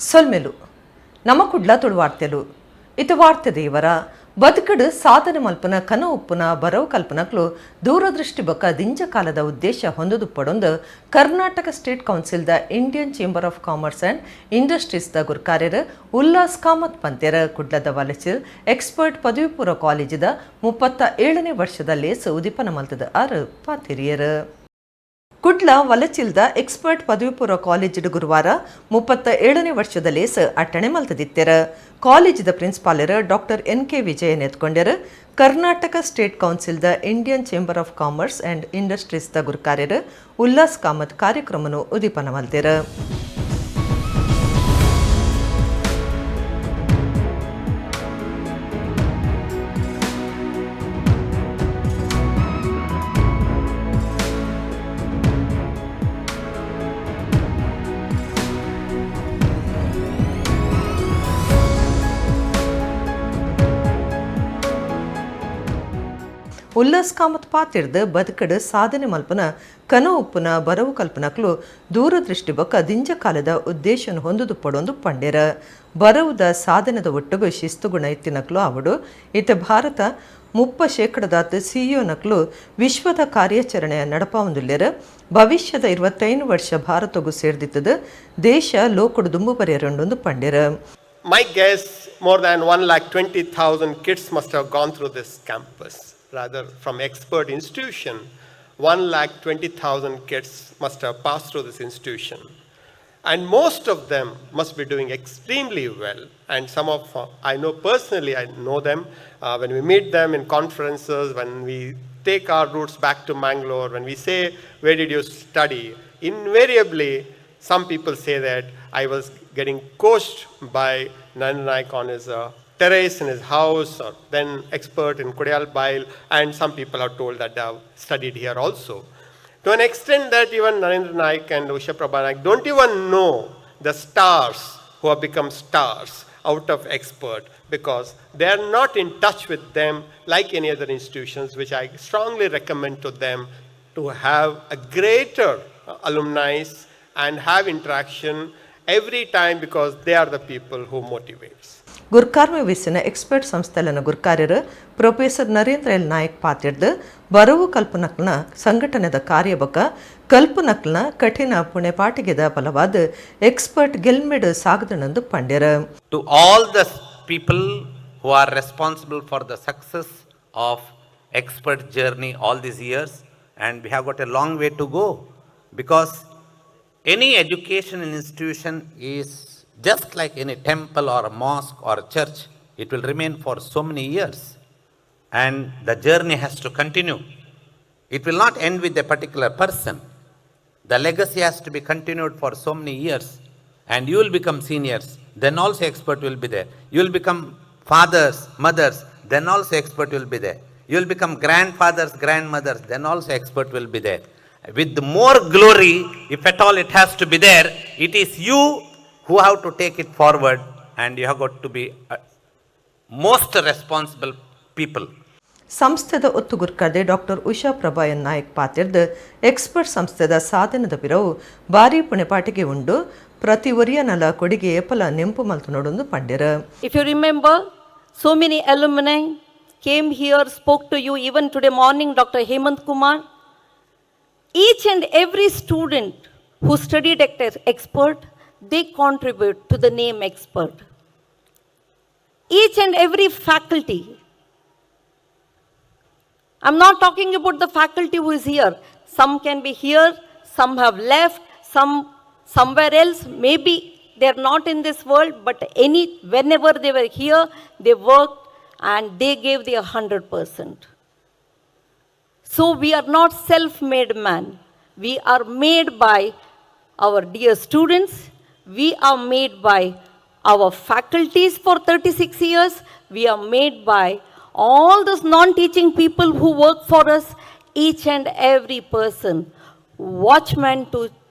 ಸೊಲ್ಮೆಲು ನಮ ಕುಡ್ಲ ತುಳುವಾರ್ತೆಲು ಇತು ವಾರ್ತೆ ದೇವರ ಬದುಕಡು ಸಾಧನೆ ಮಲ್ಪುನ ಕನ ಉಪ್ಪುನ ಬರವು ಕಲ್ಪನಕ್ಲು ದೂರದೃಷ್ಟಿ ಬೊಕ್ಕ ದಿಂಜ ಕಾಲದ ಉದ್ದೇಶ ಹೊಂದುದುಪ್ಪಡೊಂದು Karnataka state council the Indian chamber of commerce and industries the ಗುರ್ಕಾರ್ಯರ್ Ullas Kamath ಪಂತೆರ್. ಕುಡ್ಲದ ವಲಸಿಲ್ ಎಕ್ಸ್ಪರ್ಟ್ ಪದವಿ ಪೂರ್ವ ಕಾಲೇಜಿದ 37ನೇ ವರ್ಷದ ಲೇಸ್ ಉದಿಪನ ಮಲ್ತದ ಆರ್ ಪಾತೆರಿಯರ್. ಕುಡ್ಲ ವಲಚಿಲ್ದ ಎಕ್ಸ್ಪರ್ಟ್ ಪದವಿ ಪೂರ್ವ ಕಾಲೇಜಿಡ್ ಗುರುವಾರ 37ನೇ ವರ್ಷದ ಲೇಸ್ ಅಟ್ಟಣೆ ಮಲ್ತದಿತ್ತೆರ್. ಕಾಲೇಜಿದ ಪ್ರಿನ್ಸಿಪಾಲರ್ doctor N K Vijayan ಎತ್ಕೊಂಡೆರ್. Karnataka state ಕೌನ್ಸಿಲ್ದ Indian chamber of commerce and ಇಂಡಸ್ಟ್ರೀಸ್ದ ಗುರುಕಾರ್ಯರ್ Ullas Kamath ಕಾರ್ಯಕ್ರಮನು ಉದಿಪನ ಮಲ್ತೆರ್. ಉಲ್ಲಾಸ್ ಕಾಮತ್ ಪಾತಿರ್ದ್ ಬದುಕಡು ಸಾಧನೆ ಮಲ್ಪನ ಕನ ಉಪ್ಪುನ ಬರವು ಕಲ್ಪನಕ್ಲು ದೂರದೃಷ್ಟಿ ಬೊಕ್ಕ ದಿಂಜ ಕಾಲದ ಉದ್ದೇಶನ ಹೊಂದುದು ಪಡೊಂದು ಪಂಡೆರ. ಬರವುದ ಸಾಧನದ ಒಟ್ಟುಗು ಶಿಸ್ತುಗುಣ ಇತ್ತಿನಕ್ಲು ಆವಡು. ಇತ್ತೆ ಭಾರತ 30 ಶೇಕಡದಾತ್ ಸಿಇಒ ನಕ್ಲು ವಿಶ್ವದ ಕಾರ್ಯಾಚರಣೆ ನಡಪಾವೊಂದುಲ್ಲೆರ್. ಭವಿಷ್ಯದ 25 ವರ್ಷ ಭಾರತಗು ಸೇರ್ದಿತ್ತದು, ದೇಶ ಲೋಕಡು ದುಂಬು ಬರೆಯರುಂಡು ಪಂಡೆರ್. My guess, more than 1,20,000 kids must have gone through this campus. Rather, from expert institution, 1,20,000 kids must have passed through this institution. And most of them must be doing extremely well. And some of, I know personally, I know them. When we meet them in conferences, when we take our roots back to Mangalore, when we say, "Where did you study?" Invariably, some people say that I was getting coached by Narendra Naik on his terrace in his house, or then expert in Kodialbail, and some people have told that they have studied here also. To an extent that even Narendra Naik and Usha Prabha Naik don't even know the stars who have become stars out of expert because they are not in touch with them like any other institutions, which I strongly recommend to them to have a greater alumni and have interaction every time because they are the people who motivates. ಗುರ್ಕಾರ್ಮೆ ವಿಸಿನ expert ಸಂಸ್ಥೆಲನ ಗುರ್ಕಾರ್ಯರು professor Narendra L Nayak ಪಾತಿರ್ದು ಬರವು ಕಲ್ಪನಕ್ನ ಸಂಘಟನೆದ ಕಾರ್ಯಬಕ ಕಲ್ಪನಕ್ನ ಕಠಿಣ ಪುಣೆಪಾಟಿಗೆದ ಫಲವಾದ expert ಗೆಲ್ಮೆಡ್ ಸಾಗದಣಂದು ಪಂಡ್ಯರ. To all the people who are responsible for the success of expert journey all these years, and we have got a long way to go because any education institution is just like any temple or a mosque or a church. It will remain for so many years and the journey has to continue. It will not end with a particular person. The legacy has to be continued for so many years, and you will become seniors, then also expert will be there. You will become fathers, mothers, then also expert will be there. You will become grandfathers, grandmothers, then also expert will be there. With more glory, if at all it has to be there, it is you who have to take it forward, and you have got to be most responsible people. ಸಂಸ್ಥೆದ ಒತ್ತು ಗುರ್ಕಾರ್ದೆ doctor Usha Prabha N Nayak ಪಾತಿರ್ದು expert ಸಂಸ್ಥೆದ ಸಾಧನದ ಪಿರವು ಭಾರಿ ಪುಣೆಪಾಟಿಗೆ ಉಂಡು, ಪ್ರತಿ ಒರಿಯನಲ ಕೊಡಿಗೆ ಏಪಲ ನೆಂಪು ಮಲ್ತು ನೋಡೊಂದು ಪಂಡ್ಯರ. If you remember, so many alumni came here, spoke to you, even today morning, Dr. Hemant Kumar. Each and every student who studied at expert, they contribute to the name expert. Each and every faculty, I'm not talking about the faculty who is here. Some can be here, some have left, some somewhere else. Maybe they're not in this world, but whenever they were here, they worked and they gave their 100%. So we are not self-made man. We are made by our dear students. We are made by our faculties for 36 years. We are made by all those non-teaching people who work for us, each and every person, watchman to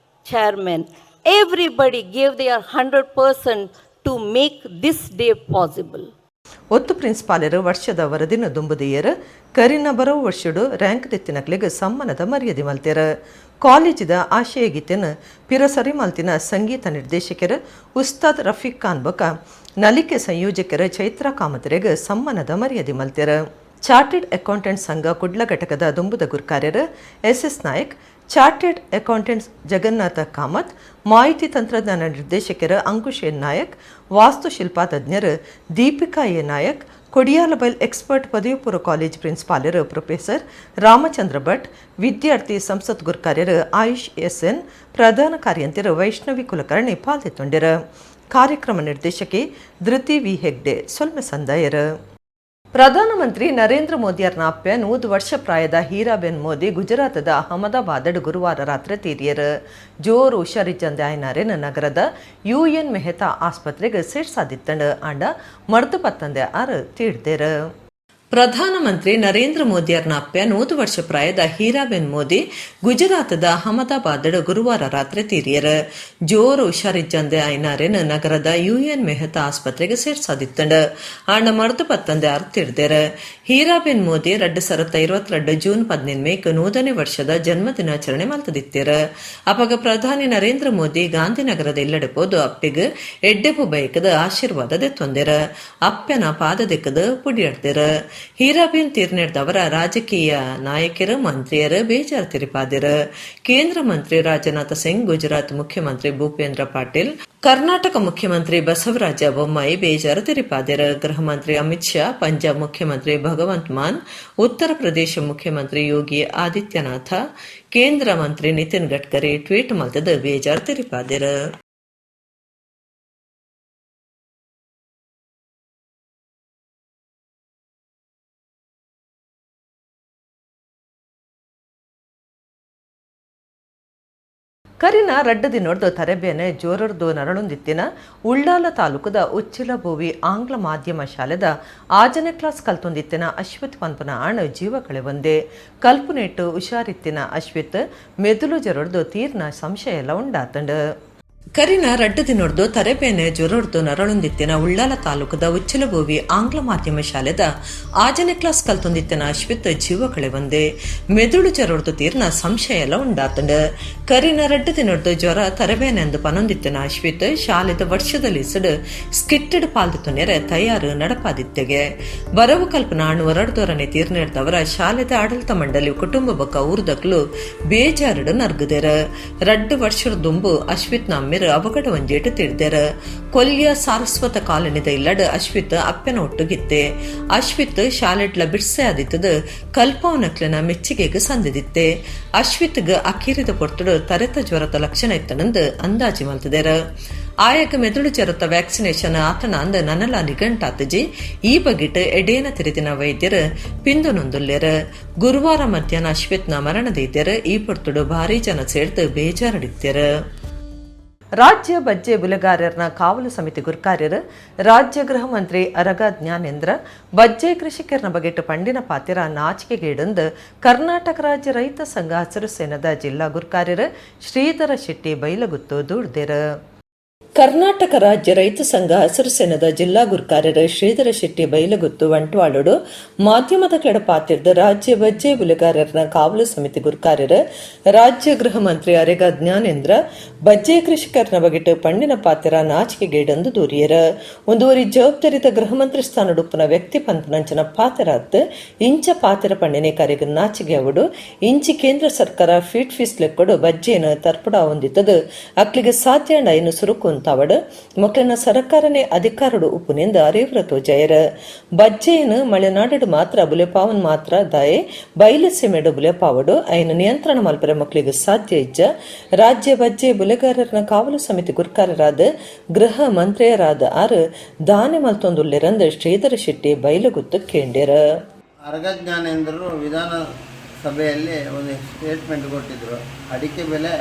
chairman. Everybody gave their 100% to make this day possible. ಒತ್ತು ಪ್ರಿನ್ಸಿಪಾಲರು ವರ್ಷದ ವರದಿನ ದುಂಬುದಿಯರು ಕರಿನ ಬರವು ವರ್ಷಡು rank ದೆತ್ತಿನಕ್ಲೆಗ್ ಸಮ್ಮಾನದ ಮರ್ಯಾದೆ ಮಲ್ತೆರ್. ಕಾಲೇಜಿದ ಆಶಯ ಗೀತೆನ್ ಪಿರಸರಿ ಮಲ್ತಿನ ಸಂಗೀತ ನಿರ್ದೇಶಕರು ಉಸ್ತಾದ್ ರಫೀಕ್ ಖಾನ್ ಬೊಕ ನಲಿಕೆ ಸಂಯೋಜಕರು ಚೈತ್ರಾ ಕಾಮತರೆಗ್ ಸಮ್ಮಾನದ ಮರ್ಯಾದೆ ಮಲ್ತೆರ್. ಚಾರ್ಟೆಡ್ ಅಕೌಂಟೆಂಟ್ ಸಂಘ ಕುಡ್ಲ ಘಟಕದ ದುಂಬುದ ಗುರ್ಕಾರ್ಯರು S S Naik, chartered accountant Jagannatha Kamath, ಮಾಹಿತಿ ತಂತ್ರಜ್ಞಾನ ನಿರ್ದೇಶಕರು ಅಂಕುಶ್ ಎನ್ ನಾಯಕ್, ವಾಸ್ತುಶಿಲ್ಪ ತಜ್ಞರು ದೀಪಿಕಾ ಎ ನಾಯಕ್, ಕೊಡಿಯಾಲಬೈಲ್ ಎಕ್ಸ್ಪರ್ಟ್ ಪದವಿ ಪೂರ್ವ ಕಾಲೇಜ್ ಪ್ರಿನ್ಸಿಪಾಲರು ಪ್ರೊಫೆಸರ್ ರಾಮಚಂದ್ರ ಭಟ್, ವಿದ್ಯಾರ್ಥಿ ಸಂಸತ್ ಗುರ್ಕಾರ್ಯರು ಆಯುಷ್ ಎಸ್ ಎನ್, ಪ್ರಧಾನ ಕಾರ್ಯಂತೆರು ವೈಷ್ಣವಿ ಕುಲಕರ್ಣಿ ಪಾಲ್ಗೊಂಡಿರು. ಕಾರ್ಯಕ್ರಮ ನಿರ್ದೇಶಕಿ ಧೃತಿ ವಿ ಹೆಗ್ಡೆ ಸೊಲ್ಮೆ ಸಂದಾಯರು. ಪ್ರಧಾನಮಂತ್ರಿ ನರೇಂದ್ರ ಮೋದಿಯರ್ನ ಅಪ್ಪೆ 100 ವರ್ಷ ಪ್ರಾಯದ ಹೀರಾಬೆನ್ ಮೋದಿ ಗುಜರಾತದ ಅಹಮದಾಬಾದ್ ಗುರುವಾರ ರಾತ್ರಿ ತೀರಿಯರು. ಜೋರು ಹುಷಾರಿಜ್ಜಂದೆ ಆಯ್ನಾರೇನ ನಗರದ ಯುಎನ್ ಮೆಹ್ತಾ ಆಸ್ಪತ್ರೆಗೆ ಸೇರ್ಸಾದಿತ್ತಂಡು ಆಂಡ ಮರ್ದು ಪತ್ತಂದೆ ಆರು ತೀಡ್ದೇರು. ಪ್ರಧಾನಮಂತ್ರಿ ನರೇಂದ್ರ ಮೋದಿಯರ್ನ ಅಪ್ಪೆ 100 ವರ್ಷ ಪ್ರಾಯದ ಹೀರಾಬೆನ್ ಮೋದಿ ಗುಜರಾತದ ಅಹಮದಾಬಾದ್ ಗುರುವಾರ ರಾತ್ರಿ ತೀರಿಯರು. ಜೋರು ಹುಷಾರಿಜ್ಜಂದೆ ಐನಾರೇನ್ ನಗರದ ಯುಎನ್ ಮೆಹ್ತಾ ಆಸ್ಪತ್ರೆಗೆ ಸೇರ್ಸಾದಿತ್ತಂಡು ಆಂಡ ಮರ್ದು ಪತ್ತಂದೆ ಆರ್ ತೀರ್ದೇರು. ಹೀರಾಬೆನ್ ಮೋದಿ 2022 ಜೂನ್ 18 100ನೇ ವರ್ಷದ ಜನ್ಮ ದಿನಾಚರಣೆ ಮಲ್ತದಿತ್ತೇರು. ಅಪಗ ಪ್ರಧಾನಿ ನರೇಂದ್ರ ಮೋದಿ ಗಾಂಧಿನಗರದ ಇಲ್ಲಡೆ ಪೋದು ಅಪ್ಪೆಗ್ ಎಡ್ಡೆಪು ಬೈಕದ ಆಶೀರ್ವಾದ ದೆತ್ತೊಂದೆರು. ಅಪ್ಪೆನ ಪಾದ ದೆಕ್ಕದ ಪುಡಿಯಡ್ದೆರು. ಹೀರಾಬೆನ್ ತೀರ್ನೆಡ್ದವರ ರಾಜಕೀಯ ನಾಯಕರು ಮಂತ್ರಿಯರು ಬೇಜಾರು ತಿರಿಪಾದಿರು. ಕೇಂದ್ರ ಮಂತ್ರಿ ರಾಜನಾಥ್ ಸಿಂಗ್, ಗುಜರಾತ್ ಮುಖ್ಯಮಂತ್ರಿ ಭೂಪೇಂದ್ರ ಪಾಟೀಲ್, ಕರ್ನಾಟಕ ಮುಖ್ಯಮಂತ್ರಿ ಬಸವರಾಜ ಬೊಮ್ಮಾಯಿ ಬೇಜಾರು ತಿರಿಪಾದಿರು. ಗೃಹ ಮಂತ್ರಿ ಅಮಿತ್ ಶಾ, ಪಂಜಾಬ್ ಮುಖ್ಯಮಂತ್ರಿ ಭಗವಂತ್ ಮಾನ್, ಉತ್ತರ ಪ್ರದೇಶ ಮುಖ್ಯಮಂತ್ರಿ ಯೋಗಿ ಆದಿತ್ಯನಾಥ, ಕೇಂದ್ರ ಮಂತ್ರಿ ನಿತಿನ್ ಗಡ್ಕರಿ ಟ್ವೀಟ್ ಮಲ್ತದ ಬೇಜಾರು ತಿರಿಪಾದಿರು. ಕರಿನ ರಡ್ಡ ದಿನೊಡ್ದು ತರೆಬೇನೆ ಜೋರರ್ದು ನರಳುಂದಿತ್ತಿನ ಉಳ್ಳಾಲ ತಾಲೂಕದ ಉಚ್ಚಿಲಭೂವಿ ಆಂಗ್ಲ ಮಾಧ್ಯಮ ಶಾಲೆದ 6ನೇ ಕ್ಲಾಸ್ ಕಲ್ತೊಂದಿತ್ತಿನ ಅಶ್ವಿತ್ ಪನ್ಪನ ಆಣ್ ಜೀವ ಕಳೆವಂದೆ. ಕಲ್ಪುನೆಟ್ಟು ಹುಷಾರಿತ್ತಿನ ಅಶ್ವಿತ್ ಮೆದುಳು ಜರೊಡ್ದು ತೀರ್ನ ಸಂಶಯ ಎಲ್ಲ ಉಂಡಾತಂಡು. ಕರಿನ ರಡ್ಡ ದಿನೊಡ್ದು ತರೆಬೇನೆ ಜ್ವರೊಡ್ದು ನರಳುಂದಿತ್ತಿನ ಉಳ್ಳಾಲ ತಾಲೂಕದ ಉಚ್ಚಿಲಭೂವಿ ಆಂಗ್ಲ ಮಾಧ್ಯಮ ಶಾಲೆದ 6ನೇ ಕ್ಲಾಸ್ ಕಲ್ತೊಂದಿತ್ತಿನ ಅಶ್ವಿತ್ ಜೀವ ಕಳೆವಂದೆ. ಮೆದುಳು ಜ್ವರೊಡ್ದು ತೀರ್ನ ಸಂಶಯ ಎಲ್ಲ ಉಂಡಾತಂಡು. ಕರಿನ ರಡ್ಡ ದಿನೊಡ್ದು ಜ್ವರ ತರೆಬೇನೆಂದು ಪನೊಂದಿತ್ತಿನ ಅಶ್ವಿತ್ ಶಾಲೆದ ವರ್ಷದಲ್ಲಿ ಸಿಡು ಸ್ಕಿಟ್ಟೆಡ್ ಪಾಲ್ದು ತಯಾರು ನಡಪಾದಿತ್ತೆಗೆ. ಬರವು ಕಲ್ಪನಾ ಅಣು ತೀರ್ನೆಡ್ದವರ ಶಾಲೆದ ಆಡಳಿತ ಮಂಡಳಿ ಕುಟುಂಬ ಬೊಕ್ಕ ಊರ್ದಕ್ಲು ಬೇಜಾರುಡು ನರ್ಗದೆರ. ರಡ್ಡು ವರ್ಷದ ದುಂಬು ಅಶ್ವಿತ್ ನಮ್ಮಿರು ಅವಘಡ ಒಂಜೇಟು ತಿರ್ದೆರ. ಕೊಲ್ಯ ಸಾರಸ್ವತ ಕಾಲನಿದ ಇಲ್ಲಡ್ ಅಶ್ವಿತ್ ಅಪ್ಪೆನ ಒಟ್ಟುಗಿತ್ತೆ. ಅಶ್ವಿತ್ ಶಾಲೆಡ್ಲ ಬಿಡ್ಸೆ ಆದಿತ್ತದ ಕಲ್ಪವನಕ್ಲೆನ ಮೆಚ್ಚಿಗೆಗ್ ಸಂದಿದಿತ್ತೆ. ಅಶ್ವಿತ್ಗ್ ಅಕೀರಿದ ಪೊರ್ತುಡು ತರೆತ ಜ್ವರತ ಲಕ್ಷಣ ಇತ್ತನಂದು ಅಂದಾಜಿ ಮಲ್ತದೆರ. ಆಯಕ ಮೆದುಳು ಜ್ವರತ ವ್ಯಾಕ್ಸಿನೇಷನ್ ಆತನ ಅಂದ ನನಲ ನಿಘಂಟಾತಜಿ. ಈ ಬಗೆಟ್ ಎಡೇನ ತಿರಿದಿನ ವೈದ್ಯರು ಪಿಂದನೊಂದುಲ್ಲೆರ್. ಗುರುವಾರ ಮಧ್ಯಾಹ್ನ ಅಶ್ವಿತ್ನ ಮರಣದೈದ್ಯರು ಈ ಪೊರ್ತುಡು ಭಾರಿ ಜನ ಸೇರ್ದು ಬೇಜಾರಡಿತ್ತೆರ್. ರಾಜ್ಯ ಬಜ್ಜೆ ಬುಲೆಗಾರರ್ನ ಕಾವಲು ಸಮಿತಿ ಗುರ್ಕಾರ್ಯರು ರಾಜ್ಯ ಗೃಹ ಮಂತ್ರಿ ಅರಗ ಜ್ಞಾನೇಂದ್ರ ಬಜ್ಜೆ ಕೃಷಿಕರನ ಬಗೆಟ್ ಪಂಡಿನ ಪಾತಿರ ನಾಚಿಕೆಗೇಡಂದು ಕರ್ನಾಟಕ ರಾಜ್ಯ ರೈತ ಸಂಘ ಹಸಿರು ಸೇನದ ಜಿಲ್ಲಾ ಗುರ್ಕಾರ್ಯರು ಶ್ರೀಧರ ಶೆಟ್ಟಿ ಬೈಲಗುತ್ತು ದೂಡ್ದೆರು. ಕರ್ನಾಟಕ ರಾಜ್ಯ ರೈತ ಸಂಘ ಹಸಿರು ಸೇನದ ಜಿಲ್ಲಾ ಗುರ್ಕಾರ್ಯರು ಶ್ರೀಧರ ಶೆಟ್ಟಿ ಬೈಲಗುತ್ತು ಬಂಟ್ವಾಳಡು ಮಾಧ್ಯಮದ ಕೆಡ ಪಾತಿರ್ದ ರಾಜ್ಯ ಬಜ್ಜೆ ಬುಲೆಗಾರರ್ನ ಕಾವಲು ಸಮಿತಿ ಗುರ್ಕಾರ್ಯರು ರಾಜ್ಯ ಗೃಹ ಮಂತ್ರಿ ಅರೆಗ ಜ್ಞಾನೇಂದ್ರ ಬಜ್ಜೆ ಕೃಷಿಕರನ ಬಗೆಟ್ ಪಂಡಿನ ಪಾತಿರ ನಾಚಿಕೆಗೇಡಂದು ದೂರಿಯರ. ಒಂದುವರಿ ಜವಾಬ್ದಾರಿತ ಗೃಹ ಮಂತ್ರಿ ಸ್ಥಾನಡುಪ್ಪನ ವ್ಯಕ್ತಿ ಪಂಪನಂಚನ ಪಾತಿರಾತ್ ಇಂಚ ಪಾತಿರ ಪಂಡಿನೆ ಕರೆಗ ನಾಚಿಕೆ ಅವಡು. ಇಂಚಿ ಕೇಂದ್ರ ಸರ್ಕಾರ ಫೀಟ್ ಫೀಸ್ ಲೆಕ್ಕಡು ಬಜ್ಜೆಯನ್ನು ತರ್ಪಡ ಹೊಂದಿತ್ತದು ಅಕ್ಲಿಗೆ ಸಾಧ್ಯ ಇನ್ನು ಸುರುಕು ತಾವಡು ಮೊಕ್ಲೆನ ಸರ್ಕಾರನೇ ಅಧಿಕಾರಡು ಉಪ್ಪುನಿಂದ ಅರೇವ್ರತೋ ಜಯರ. ಬಜ್ಜೆಯನ್ನು ಮಲೆನಾಡು ಮಾತ್ರ ಬುಲೆಪಾವನ್ ಮಾತ್ರ ದಾಯೆ ಬಯಲು ಸೀಮೆಡು ಬುಲೆಪಾವಡು ಐನ ನಿಯಂತ್ರಣ ಮಲ್ಪರೆ ಮಕ್ಕಳಿಗೆ ಸಾಧ್ಯ ಇಜ್ಜ. ರಾಜ್ಯ ಬಜ್ಜೆ ಬುಲೆಗಾರರನ ಕಾವಲು ಸಮಿತಿ ಗುರ್ಕಾರರಾದ ಗೃಹ ಮಂತ್ರಿಯರಾದ ಆರು ದಾನೆ ಮಲ್ತೊಂದುಲ್ಲೆರಂದು ಶ್ರೀಧರ ಶೆಟ್ಟಿ ಬೈಲುಗುತ್ತು ಕೇಂದ್ಯರ. ಅರಗ ಜ್ಞಾನೇಂದ್ರರು ವಿಧಾನಸಭೆಯಲ್ಲಿ ಒಂದು ಸ್ಟೇಟ್ಮೆಂಟ್ ಕೊಟ್ಟಿದ್ದರು. ಅಡಿಕೆ ಬೆಲೆ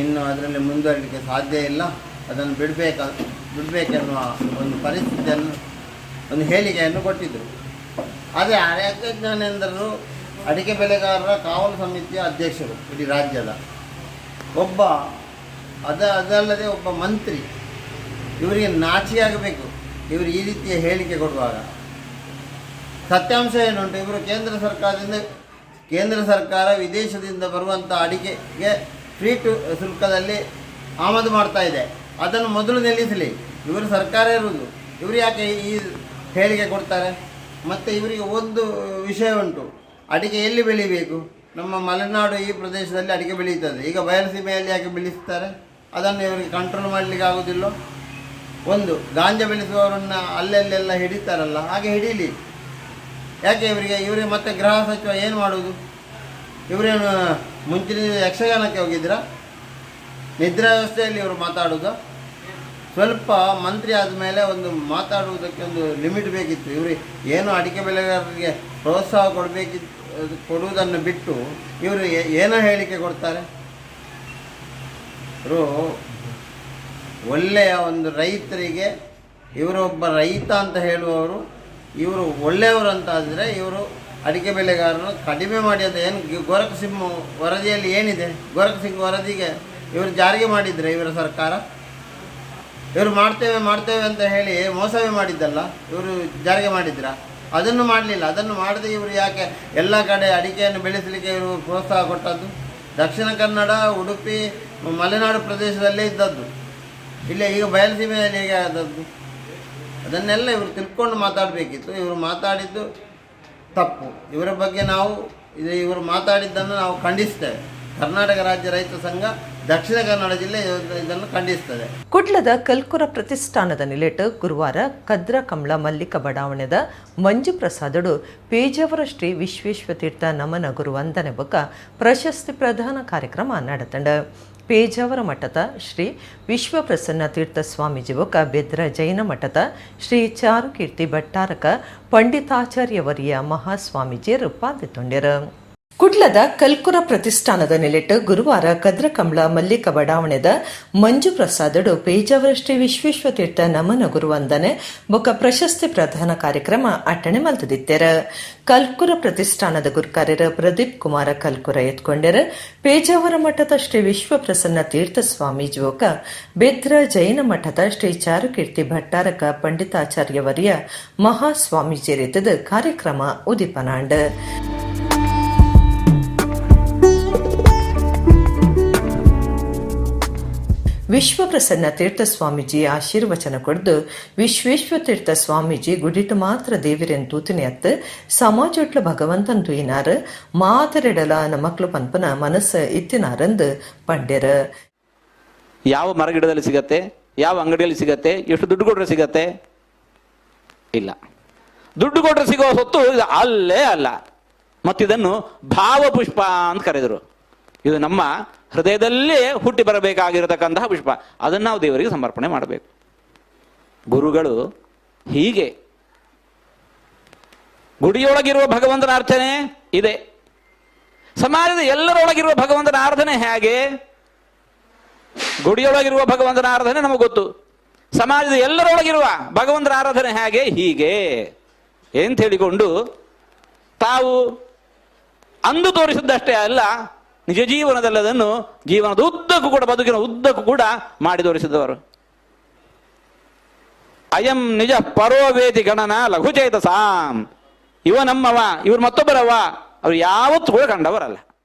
ಇನ್ನು ಅದರಲ್ಲಿ ಮುಂದುವರಿಲಿಕ್ಕೆ ಸಾಧ್ಯ ಇಲ್ಲ, ಅದನ್ನು ಬಿಡಬೇಕೆನ್ನುವ ಒಂದು ಪರಿಸ್ಥಿತಿಯನ್ನು, ಒಂದು ಹೇಳಿಕೆಯನ್ನು ಕೊಟ್ಟಿದ್ದರು. ಆದರೆ ಅರಗ ಜ್ಞಾನೇಂದ್ರರು ಅಡಿಕೆ ಬೆಳೆಗಾರರ ಕಾವಲು ಸಮಿತಿಯ ಅಧ್ಯಕ್ಷರು ಇಡೀ ರಾಜ್ಯದ, ಒಬ್ಬ ಅದಲ್ಲದೆ ಒಬ್ಬ ಮಂತ್ರಿ, ಇವರಿಗೆ ನಾಚಿಕೆಯಾಗಬೇಕು. ಇವರು ಈ ರೀತಿಯ ಹೇಳಿಕೆ ಕೊಡುವಾಗ. ಸತ್ಯಾಂಶ ಏನುಂಟು, ಇವರು ಕೇಂದ್ರ ಸರ್ಕಾರ ವಿದೇಶದಿಂದ ಬರುವಂಥ ಅಡಿಕೆಗೆ ಫ್ರೀ ಟು ಶುಲ್ಕದಲ್ಲಿ ಆಮದು ಮಾಡ್ತಾ ಇದೆ, ಅದನ್ನು ಮೊದಲು ನಿಲ್ಲಿಸಲಿ. ಇವರು ಸರ್ಕಾರ ಇರುವುದು, ಇವರು ಯಾಕೆ ಈ ಹೇಳಿಕೆ ಕೊಡ್ತಾರೆ? ಮತ್ತು ಇವರಿಗೆ ಒಂದು ವಿಷಯ ಉಂಟು, ಅಡಿಕೆ ಎಲ್ಲಿ ಬೆಳಿಬೇಕು? ನಮ್ಮ ಮಲೆನಾಡು ಈ ಪ್ರದೇಶದಲ್ಲಿ ಅಡಿಕೆ ಬೆಳೀತದೆ, ಈಗ ಬಯಲುಸೀಮೆಯಲ್ಲಿ ಯಾಕೆ ಬೆಳೆಸ್ತಾರೆ? ಅದನ್ನು ಇವರಿಗೆ ಕಂಟ್ರೋಲ್ ಮಾಡಲಿಕ್ಕೆ ಆಗೋದಿಲ್ಲ. ಒಂದು ಗಾಂಜಾ ಬೆಳೆಸುವವರನ್ನು ಅಲ್ಲೆಲ್ಲೆಲ್ಲ ಹಿಡಿತಾರಲ್ಲ, ಹಾಗೆ ಹಿಡೀಲಿ. ಯಾಕೆ ಇವರಿಗೆ ಮತ್ತೆ ಗೃಹ ಸಚಿವ ಏನು ಮಾಡೋದು? ಇವರೇನು ಮುಂಚಿನ ಯಕ್ಷಗಾನಕ್ಕೆ ಹೋಗಿದ್ದೀರಾ? ನಿದ್ರಾವಸ್ಥೆಯಲ್ಲಿ ಇವರು ಮಾತಾಡೋದು? ಸ್ವಲ್ಪ ಮಂತ್ರಿ ಆದಮೇಲೆ ಒಂದು ಮಾತಾಡುವುದಕ್ಕೆ ಒಂದು ಲಿಮಿಟ್ ಬೇಕಿತ್ತು. ಇವರು ಏನು ಅಡಿಕೆ ಬೆಳೆಗಾರರಿಗೆ ಪ್ರೋತ್ಸಾಹ ಕೊಡುವುದನ್ನು ಬಿಟ್ಟು ಇವರು ಏನೋ ಹೇಳಿಕೆ ಕೊಡ್ತಾರೆ. ಇವರು ಒಳ್ಳೆಯ ಒಂದು ರೈತರಿಗೆ, ಇವರೊಬ್ಬ ರೈತ ಅಂತ ಹೇಳುವವರು, ಇವರು ಒಳ್ಳೆಯವರು ಅಂತ ಆದರೆ ಇವರು ಅಡಿಕೆ ಬೆಳೆಗಾರರು ಕಡಿಮೆ ಮಾಡಿ ಅಂತ ಏನು ಗೋರಖ್ ಸಿಂಗ್ ವರದಿಯಲ್ಲಿ ಏನಿದೆ? ಗೋರಖ್ ಸಿಂಗ್ ವರದಿಗೆ ಇವರು ಜಾರಿಗೆ ಮಾಡಿದರೆ ಇವರ ಸರ್ಕಾರ, ಇವರು ಮಾಡ್ತೇವೆ ಮಾಡ್ತೇವೆ ಅಂತ ಹೇಳಿ ಮೋಸವೇ ಮಾಡಿದ್ದಲ್ಲ, ಇವರು ಜಾರಿಗೆ ಮಾಡಿದ್ರಾ? ಅದನ್ನು ಮಾಡಲಿಲ್ಲ. ಅದನ್ನು ಮಾಡದೆ ಇವರು ಯಾಕೆ ಎಲ್ಲ ಕಡೆ ಅಡಿಕೆಯನ್ನು ಬೆಳೆಸಲಿಕ್ಕೆ ಇವರು ಪ್ರೋತ್ಸಾಹ ಕೊಟ್ಟದ್ದು? ದಕ್ಷಿಣ ಕನ್ನಡ, ಉಡುಪಿ, ಮಲೆನಾಡು ಪ್ರದೇಶದಲ್ಲೇ ಇದ್ದದ್ದು, ಇಲ್ಲೇ ಈಗ ಬಯಲುಸೀಮೆಯಲ್ಲಿ ಹೇಗೆ ಆದದ್ದು? ಅದನ್ನೆಲ್ಲ ಇವರು ತಿಳ್ಕೊಂಡು ಮಾತಾಡಬೇಕಿತ್ತು. ಇವರು ಮಾತಾಡಿದ್ದು ತಪ್ಪು. ಇವರ ಬಗ್ಗೆ ನಾವು ಇವರು ಮಾತಾಡಿದ್ದನ್ನು ನಾವು ಖಂಡಿಸ್ತೇವೆ. ಕರ್ನಾಟಕ ರಾಜ್ಯ ರೈತ ಸಂಘ ದಕ್ಷಿಣ ಕನ್ನಡ ಜಿಲ್ಲೆ ಇದನ್ನು ಖಂಡಿಸ್ತದೆ. ಕುಡ್ಲದ ಕಲ್ಕುರ ಪ್ರತಿಷ್ಠಾನದ ನಿಲೆಟ್ ಗುರುವಾರ ಕದ್ರ ಕಮಲ ಮಲ್ಲಿಕ ಬಡಾವಣೆದ ಮಂಜು ಪ್ರಸಾದಡು ಪೇಜಾವರ ಶ್ರೀ ವಿಶ್ವೇಶ್ವತೀರ್ಥ ನಮನ ಗುರು ವಂದನೆ ಬೊಕ್ಕ ಪ್ರಶಸ್ತಿ ಪ್ರದಾನ ಕಾರ್ಯಕ್ರಮ ನಡೆತಂಡ. ಪೇಜಾವರ ಮಠದ ಶ್ರೀ ವಿಶ್ವಪ್ರಸನ್ನ ತೀರ್ಥ ಸ್ವಾಮೀಜಿ ಬೊಕ್ಕ ಬೆದ್ರ ಜೈನ ಮಠದ ಶ್ರೀ ಚಾರುಕೀರ್ತಿ ಭಟ್ಟಾರಕ ಪಂಡಿತಾಚಾರ್ಯವರಿಯ ಮಹಾಸ್ವಾಮೀಜಿಯರು ಪಾಲ್ಗೊಂಡರು. ಕುಡ್ಲದ ಕಲ್ಕುರ ಪ್ರತಿಷ್ಠಾನದ ನೆಲೆಟ್ ಗುರುವಾರ ಕದ್ರಕಮಲ ಮಲ್ಲಿಕ ಬಡಾವಣೆದ ಮಂಜು ಪ್ರಸಾದಡು ಪೇಜಾವರ ಶ್ರೀ ವಿಶ್ವೇಶ್ವತೀರ್ಥ ನಮನ ಗುರುವಂದನೆ ಬೊಕ್ಕ ಪ್ರಶಸ್ತಿ ಪ್ರದಾನ ಕಾರ್ಯಕ್ರಮ ಅಟ್ಟಣೆ ಮಲ್ತದಿತ್ತೆರ. ಕಲ್ಕುರ ಪ್ರತಿಷ್ಠಾನದ ಗುರುಕಾರ್ಯರ ಪ್ರದೀಪ್ ಕುಮಾರ ಕಲ್ಕುರ ಎತ್ಕೊಂಡರ. ಪೇಜಾವರ ಮಠದ ಶ್ರೀ ವಿಶ್ವಪ್ರಸನ್ನ ತೀರ್ಥ ಸ್ವಾಮೀಜಿ ಬೊಕ್ಕ ಬೆದ್ರ ಜೈನ ಮಠದ ಶ್ರೀ ಚಾರುಕೀರ್ತಿ ಭಟ್ಟಾರಕ ಪಂಡಿತಾಚಾರ್ಯವರಿಯ ಮಹಾಸ್ವಾಮೀಜಿ ರೀತದ ಕಾರ್ಯಕ್ರಮ ಉದಿಪನಾಂಡ್. ವಿಶ್ವಪ್ರಸನ್ನ ತೀರ್ಥ ಸ್ವಾಮೀಜಿ ಆಶೀರ್ವಚನ ಕೊಡ್ದು ವಿಶ್ವೇಶ್ವತೀರ್ಥ ಸ್ವಾಮೀಜಿ ಗುಡಿಟು ಮಾತ್ರ ದೇವಿರೆನ್ ತೂತಿನಿ ಅತ್ತು ಸಮಾಜೊಟ್ಲ ಭಗವಂತನ್ ತೂಯಿನಾರ್ ಮಾತರೆಡಲ ನಮಕ್ಲು ಪನ್ಪನ ಮನಸ್ಸು ಇತ್ತಿನಾರಂದು ಪಂಡ್ಯರ. ಯಾವ ಮರಗಿಡದಲ್ಲಿ ಸಿಗತ್ತೆ, ಯಾವ ಅಂಗಡಿಯಲ್ಲಿ ಸಿಗತ್ತೆ, ಎಷ್ಟು ದುಡ್ಡು ಕೊಟ್ಟರೆ ಸಿಗತ್ತೆ? ಇಲ್ಲ. ದುಡ್ಡು ಕೊಟ್ಟರೆ ಸಿಗುವ ಸೊತ್ತು ಇದು ಅಲ್ಲೇ ಅಲ್ಲ. ಮತ್ತಿದನ್ನು ಭಾವಪುಷ್ಪ ಅಂತ ಕರೆದರು. ಇದು ನಮ್ಮ ಹೃದಯದಲ್ಲೇ ಹುಟ್ಟಿ ಬರಬೇಕಾಗಿರತಕ್ಕಂತಹ ಪುಷ್ಪ. ಅದನ್ನು ನಾವು ದೇವರಿಗೆ ಸಮರ್ಪಣೆ ಮಾಡಬೇಕು. ಗುರುಗಳು ಹೀಗೆ ಗುಡಿಯೊಳಗಿರುವ ಭಗವಂತನ ಅರ್ಚನೆ ಇದೆ, ಸಮಾಜದ ಎಲ್ಲರೊಳಗಿರುವ ಭಗವಂತನ ಆರಾಧನೆ ಹೇಗೆ? ಗುಡಿಯೊಳಗಿರುವ ಭಗವಂತನ ಆರಾಧನೆ ನಮಗೆ ಗೊತ್ತು, ಸಮಾಜದ ಎಲ್ಲರೊಳಗಿರುವ ಭಗವಂತನ ಆರಾಧನೆ ಹೇಗೆ? ಹೀಗೆ ಅಂತ ಹೇಳಿಕೊಂಡು ತಾವು ಅಂದು ತೋರಿಸಿದ್ದಷ್ಟೇ ಅಲ್ಲ, ನಿಜ ಜೀವನದಲ್ಲಿ ಅದನ್ನು ಜೀವನದ ಉದ್ದಕ್ಕೂ ಕೂಡ, ಬದುಕಿನ ಉದ್ದಕ್ಕೂ ಕೂಡ ಮಾಡಿ ತೋರಿಸಿದವರು. ಅಯಂ ನಿಜ ಪರೋವೇತಿ ಗಣನ ಲಘುಚೇತಸಾಂ, ಇವ ನಮ್ಮವ, ಇವರು ಮತ್ತೊಬ್ಬರವ, ಅವರು ಯಾವತ್ತೂ ಕೂಡ ಕಂಡವರಲ್ಲ.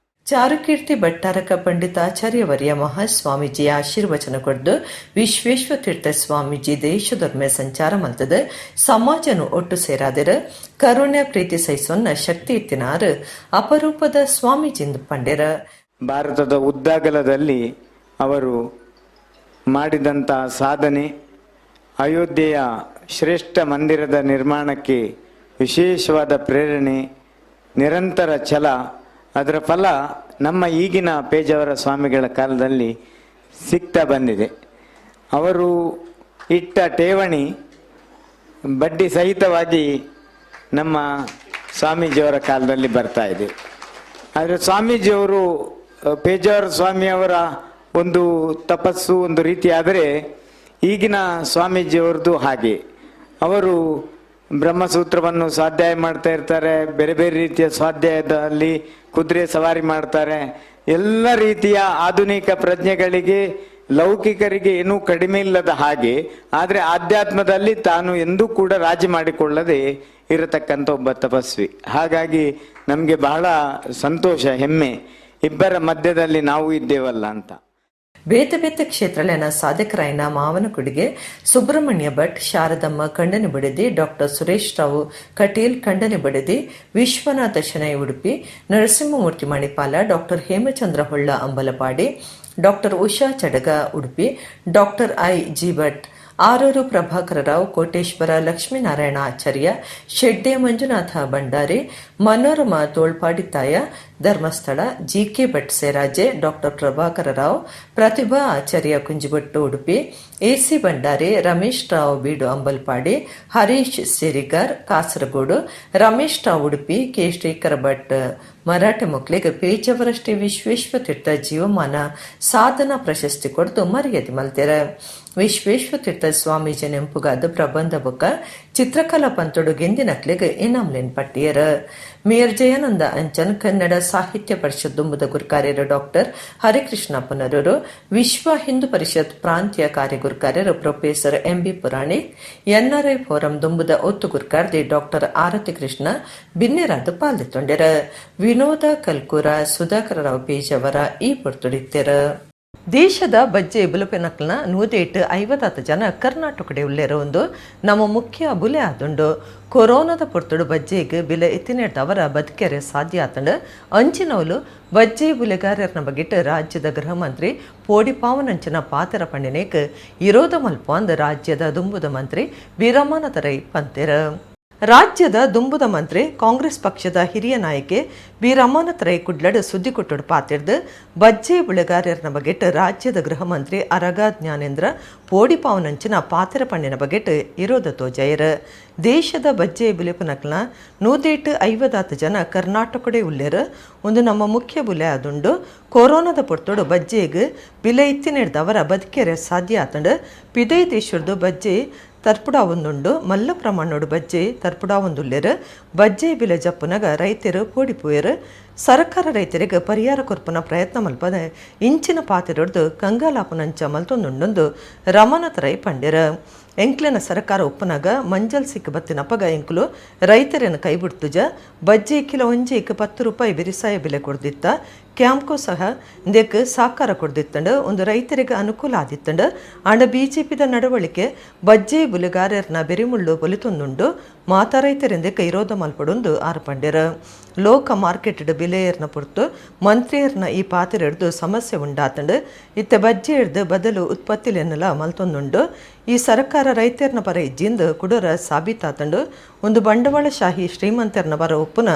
ಚಾರುಕೀರ್ತಿ ಭಟ್ಟಾರಕ ಪಂಡಿತಾಚಾರ್ಯವರಿಯ ಮಹಾಸ್ವಾಮೀಜಿಯ ಆಶೀರ್ವಚನ ಕೊಡ್ದು ವಿಶ್ವೇಶ್ವತೀರ್ಥ ಸ್ವಾಮೀಜಿ ದೇಶದೊರ್ಮೆ ಸಂಚಾರ ಮಲ್ತದ ಸಮಾಜನು ಒಟ್ಟು ಸೇರಾದಿರ ಕರುಣೆ ಪ್ರೀತಿ ಸಹಿಸೊನ್ನ ಶಕ್ತಿ ಇತ್ತಿನಾರು ಅಪರೂಪದ ಸ್ವಾಮೀಜಿಂದ ಪಂಡ್ಯರ. ಭಾರತದ ಉದ್ದಾಗಲದಲ್ಲಿ ಅವರು ಮಾಡಿದಂಥ ಸಾಧನೆ, ಅಯೋಧ್ಯೆಯ ಶ್ರೇಷ್ಠ ಮಂದಿರದ ನಿರ್ಮಾಣಕ್ಕೆ ವಿಶೇಷವಾದ ಪ್ರೇರಣೆ, ನಿರಂತರ ಛಲ, ಅದರ ಫಲ ನಮ್ಮ ಈಗಿನ ಪೇಜಾವರ ಸ್ವಾಮಿಗಳ ಕಾಲದಲ್ಲಿ ಸಿಗ್ತಾ ಬಂದಿದೆ. ಅವರು ಇಟ್ಟ ಠೇವಣಿ ಬಡ್ಡಿ ಸಹಿತವಾಗಿ ನಮ್ಮ ಸ್ವಾಮೀಜಿಯವರ ಕಾಲದಲ್ಲಿ ಬರ್ತಾ ಇದೆ. ಆದರೆ ಸ್ವಾಮೀಜಿಯವರು, ಪೇಜಾವರ ಸ್ವಾಮಿಯವರ ಒಂದು ತಪಸ್ಸು ಒಂದು ರೀತಿಯಾದರೆ, ಈಗಿನ ಸ್ವಾಮೀಜಿಯವರದ್ದು ಹಾಗೆ. ಅವರು ಬ್ರಹ್ಮಸೂತ್ರವನ್ನು ಸ್ವಾಧ್ಯಾಯ ಮಾಡ್ತಾ ಇರ್ತಾರೆ, ಬೇರೆ ಬೇರೆ ರೀತಿಯ ಸ್ವಾಧ್ಯಾಯದಲ್ಲಿ ಕುದುರೆ ಸವಾರಿ ಮಾಡ್ತಾರೆ, ಎಲ್ಲ ರೀತಿಯ ಆಧುನಿಕ ಪ್ರಜ್ಞೆಗಳಿಗೆ ಲೌಕಿಕರಿಗೆ ಏನೂ ಕಡಿಮೆ ಇಲ್ಲದ ಹಾಗೆ, ಆದರೆ ಆಧ್ಯಾತ್ಮದಲ್ಲಿ ತಾನು ಎಂದೂ ಕೂಡ ರಾಜಿ ಮಾಡಿಕೊಳ್ಳದೆ ಇರತಕ್ಕಂಥ ಒಬ್ಬ ತಪಸ್ವಿ. ಹಾಗಾಗಿ ನಮಗೆ ಬಹಳ ಸಂತೋಷ, ಹೆಮ್ಮೆ, ಇಬ್ಬರ ಮಧ್ಯದಲ್ಲಿ ನಾವು ಇದ್ದೇವಲ್ಲ ಅಂತ. ಬೇತೆ ಬೇತೆ ಕ್ಷೇತ್ರಲೇನ ಸಾಧಕರಾಯನ ಮಾವನಕುಡಿಗೆ ಸುಬ್ರಹ್ಮಣ್ಯ ಭಟ್, ಶಾರದಮ್ಮ ಖಂಡನೆ ಬಡಿದಿ, ಡಾಕ್ಟರ್ ಸುರೇಶ್ ರಾವ್ ಕಟೀಲ್ ಖಂಡನೆ ಬಡಿದಿ, Vishwanatha Shenoy Udupi, Narasimhamurthy Manipal, doctor Hemachandra Holla Ambalpady, doctor Usha Chadaga Udupi, doctor I G Bhat, Aroor Prabhakara Rao, Koteshwara Lakshminarayana Acharya, Shedde Manjunatha Bhandari, Manorama ತೋಳ್ಪಾಡಿತ್ತಾಯ Dharmasthala, GK Bhat Seraje, doctor Prabhakara Rao, Pratibha Acharya Kunjibottu Udupi, AC Bhandari, Ramesh Rao ಬೀಡು Ambalpadi, Harish ಸಿರಿಗರ್ Kasaragod, Ramesh Rao Udupi, K Srikara Bhat Marathe ಮೊಕ್ಲಿಗೆ Pejawar Shri Vishweshwar ಜೀವಮಾನ ಸಾಧನಾ ಪ್ರಶಸ್ತಿ ಕೊಡ್ದು ಮರ್ಯಾದೆ ಮಲ್ತೆರ. ವಿಶ್ವೇಶ್ವರ ತೀರ್ಥ ಸ್ವಾಮೀಜಿ ನೆಂಪುಗಾದ ಪ್ರಬಂಧ ಬೊಕ್ಕ ಚಿತ್ರಕಲಾ ಪಂತೊಡು ಗೆಂದಿನಕ್ಲೆಗ್ ಇನಾಮ್ಲೆನ್ ಪಟ್ಟಿಯರ್. Mayor Jayananda Anchan, Kannada Sahitya Parishat ದುಂಬುದ ಗುರ್ಕಾರ್ಯರು doctor Harikrishna Punaroor, ವಿಶ್ವ ಹಿಂದೂ ಪರಿಷತ್ ಪ್ರಾಂತೀಯ ಕಾರ್ಯಗುರ್ಕಾರ್ಯರು professor MB Puranik, NRI forum ದುಂಬುದ ಒತ್ತು ಗುರ್ಕಾರ್ದಿ ಡಾಕ್ಟರ್ ಆರತಿ ಕೃಷ್ಣ ಬಿನ್ನೆರಾದ್ ಪಾಲ್ದೆತ್ತೊಂಡೆರ್. ವಿನೋದ ಕಲ್ಕೂರ, ಸುಧಾಕರ ರಾವ್ ಪೇಜಾವರ ಈ ಪೊರ್ತುಡಿತ್ತೆರ್. ದೇಶದ ಬಜ್ಜೆ ಬುಲಪೆನಕ್ಲನ 150 ಜನ ಕರ್ನಾಟಕಡೆ ಉಲ್ಲೇರ. ಒಂದು ನಮ್ಮ ಮುಖ್ಯ ಬುಲೆ ಆದುಂಡು. ಕೊರೋನಾದ ಪೊರ್ತುಡು ಬಜ್ಜೆಗೆ ಬಿಲೆ ಇತ್ತಿನೆಡ್ದವರ ಬದುಕೆರೆ ಸಾಧ್ಯ ಆತಂಡು. ಅಂಚಿನವಲು ಬಜ್ಜೆ ಬುಲೆಗಾರರ್ನ ಬಗೆಟ್ ರಾಜ್ಯದ ಗೃಹ ಮಂತ್ರಿ ಪೋಡಿ ಪಾವನಂಚಿನ ಪಾತೆರ ಪಂಡಿನೇಕ್ ಇರೋದ ಮಲ್ಪ ಅಂದ್ ರಾಜ್ಯದ ದುಂಬುದ ಮಂತ್ರಿ ವಿ ರಮಾನಾಥ ರೈ ಪಂತೆರ್. ರಾಜ್ಯದ ದುಂಬುದ ಮಂತ್ರಿ, ಕಾಂಗ್ರೆಸ್ ಪಕ್ಷದ ಹಿರಿಯ ನಾಯಕೆ ಬಿ ರಮಾನಾಥ್ ರೈ ಕುಡ್ಲಡ್ ಸುದ್ದಿ ಕೊಟ್ಟುಡು ಪಾತಿರ್ದು, ಬಜ್ಜೆ ಬುಳೆಗಾರರ್ನ ಬಗೆಟ್ ರಾಜ್ಯದ ಗೃಹ ಮಂತ್ರಿ ಅರಗ ಜ್ಞಾನೇಂದ್ರ ಪೋಡಿ ಪಾವನಂಚಿನ ಪಾತೆರ ಪಣ್ಣಿನ ಬಗೆಟ್ ಇರೋದ ತೋಜಾಯರ್. ದೇಶದ ಬಜ್ಜೆ ಬುಲೆಪನಕ್ಲ 150 ಜನ ಕರ್ನಾಟಕಡೆ ಉಲ್ಲೇರ್. ಒಂದು ನಮ್ಮ ಮುಖ್ಯ ಬುಲೆ ಆದುಂಡು. ಕೊರೋನಾದ ಪೊರ್ತುಡು ಬಜ್ಜೆಗ್ ಬಿಲೆ ಇತ್ತಿನೆಡ್ದವರ ಬದುಕೆರೆ ಸಾಧ್ಯ ಆತಂಡು. ಪಿದೈ ದೇಶರ್ದು ಬಜ್ಜೆ ತರ್ಪುಡಾವೊಂದುಂಡು. ಮಲ್ಲ ಪ್ರಮಾಣೋಡು ಬಜ್ಜೆ ತರ್ಪುಡಾವೊಂದುಲ್ಲೆರ್. ಬಜ್ಜೆ ಬಿಲೆ ಜಪ್ಪುನಗ ರೈತರು ಪೋಡಿಪೋಯೆರ್. ಸರ್ಕಾರ ರೈತರಿಗೆ ಪರಿಹಾರ ಕೊರ್ಪುನ ಪ್ರಯತ್ನ ಮಲ್ಪದ ಇಂಚಿನ ಪಾತೆರೊಡ್ದು ಕಂಗಾಲಾಪುನಂಚ ಮಲ್ತೊಂದುಂಡೊಂದು ರಮಾನಾಥ ರೈ ಪಂಡೆರ್. ಎಂಕ್ಲೆನ ಸರ್ಕಾರ ಉಪ್ಪುನಗ ಮಂಜಲ್ ಸಿಕ್ಕ ಬತ್ತಿನಪಗ ಎಂಕುಲು ರೈತರನ್ನು ಕೈ ಬಿಡ್ತುಜ. ಬಜ್ಜೆ ಕಿಲೋ ಒಂಜೆಕ್ 10 ರೂಪಾಯಿ ಬೆರಿಸಾಯ ಬೆಲೆ ಕೊಡ್ದಿತ್ತ. ಕ್ಯಾಂಪ್ಕೋ ಸಹ ಇಂದೆಕ್ ಸಾಕಾರ ಕೊಡ್ದಿತ್ತಂಡು. ಒಂದು ರೈತರಿಗೆ ಅನುಕೂಲ ಆದಿತ್ತಂಡು. ಆಂಡ ಬಿಜೆಪಿದ ನಡವಳಿಕೆ ಬಜ್ಜೆ ಬುಲೆಗಾರರ್ನ ಬೆರಿಮುಳ್ಳು ಬೊಲಿತೊಂದುಂಡು. ಮಾತಾ ರೈತರಿಂದೆಕ್ ಇರೋದ ಮಲ್ಪಡೊಂದು ಆರ್ ಪಂಡೆರ್. ಲೋಕ ಮಾರ್ಕೆಟ್ ಬಿಲೆಯರ್ನ ಪೊರ್ತು ಮಂತ್ರಿಯರ್ನ ಈ ಪಾತೆರ ಹಿಡ್ದು ಸಮಸ್ಯೆ ಉಂಡಾತಂಡು. ಇತ್ತೆ ಬಜ್ಜೆ ಹಿಡ್ದು ಬದಲು ಉತ್ಪತ್ತಿಲೆನ್ನೆಲ್ಲ ಮಲ್ತೊಂದುಂಡು. ಈ ಸರ್ಕಾರ ರೈತರ್ನ ಪರ ಇಜ್ಜಿಂದು ಕುಡೋರ ಸಾಬೀತಾತಂಡು. ಒಂದು ಬಂಡವಾಳಶಾಹಿ ಶ್ರೀಮಂತರ್ನ ಪರ ಒಪ್ಪುನ